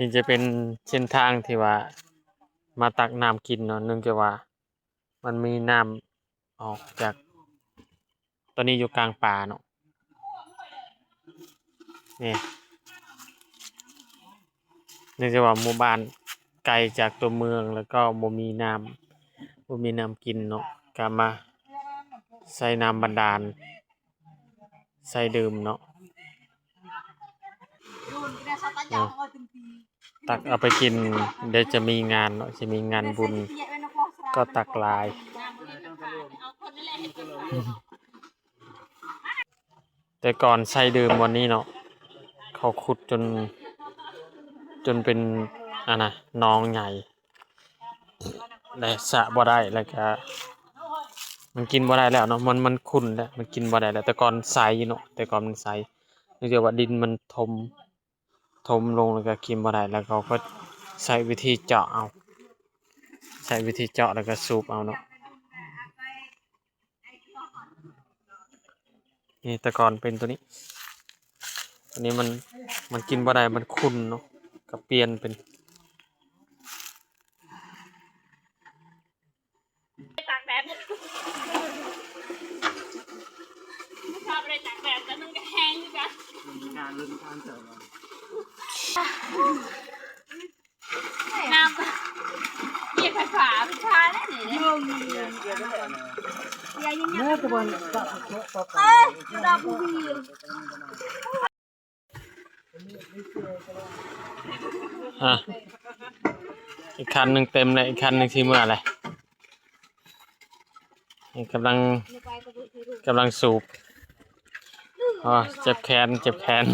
ນີ້ຈະເປັນເສັ້ນທາງທີ່ວ່າມາຕັກນ້ຳກິນເນາະ, ເນື່ອງຈາກວ່າມັນມີນ້ຳອອກຈາກ ຕອນນີ້ຢູ່ກາງປ່າເນາະ ນີ້ ເນື່ອງຈາກວ່າໝູ່ບ້ານໄກຈາກຕົວເມືອງ ແລ້ວກໍບໍ່ມີນ້ຳ ບໍ່ມີນ້ຳກິນເນາະ ກໍມາໃສ່ນ້ຳບາດານ ໃສ່ດື່ມເນາະ ເນາະ ຕັກເອົາໄປກິນ ດຽວຈະມີງານເນາະ ຈະມີງານບຸນ ກໍຕັກຫຼາຍ. ແຕ່ກ່ອນໃສ່ດື່ມບ່ອນນີ້ເນາະ ເຂົາຂຸດຈົນ ຈົນເປັນ ອັນນະ ໜອງໃຫຍ່ ແລະ ສະບໍ່ໄດ້ ແລ້ວກະມັນກິນບໍ່ໄດ້ແລ້ວເນາະ ມັນ ມັນຂຸ່ນແລ້ວ ມັນກິນບໍ່ໄດ້ແລ້ວ. ແຕ່ກ່ອນໃສເນາະ ແຕ່ກ່ອນມັນໃສ ເນື່ອງຈາກວ່າດິນມັນຖົມ ຖົມລົງ ແລ້ວກະກິນບໍ່ໄດ້ ແລ້ວເຂົາກໍໃຊ້ວິທີເຈາະເອົາ ໃຊ້ວິທີເຈາະ ແລ້ວກະສູບເອົາເນາະ. ນີ້ແຕ່ກ່ອນເປັນໂຕນີ້ ອັນນີ້ມັນ ມັນກິນບໍ່ໄດ້ ມັນຂຸ່ນເນາະ ກໍປ່ຽນເປັນ ຕາກແດດ ເມື່ອເຊົ້າບໍ່ໄດ້ຕາກແດດ ແຕ່ມັນກໍແຫ້ງຄືກັນ ມີງານເລີຍ ມີງານເຈົ້າ. ນ້ຳ ເຮັດໄຟຟ້າ ໄຟຟ້າແລ້ວນີ້ ເອີ ຢູ່ດອກບຸວ ອ່ະ ອີກຄັນໜຶ່ງເຕັມແລ້ວ ອີກຄັນໜຶ່ງຊິເມືອແລ້ວ. ນີ້ກຳລັງ ກຳລັງສູບ ອໍ ເຈັບແຂນ ເຈັບແຂນ.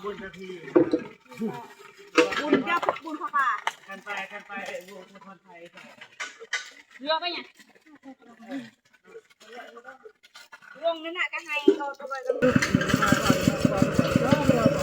ບຸນເຈົ້າ ບຸນພະບາດ ຄັນໄປ ຄັນໄປ ເຫຼືອໄປຫຍັງ ລົງນັ້ນນະ ກໍໃຫ້ເຂົາຕົວະກັນ.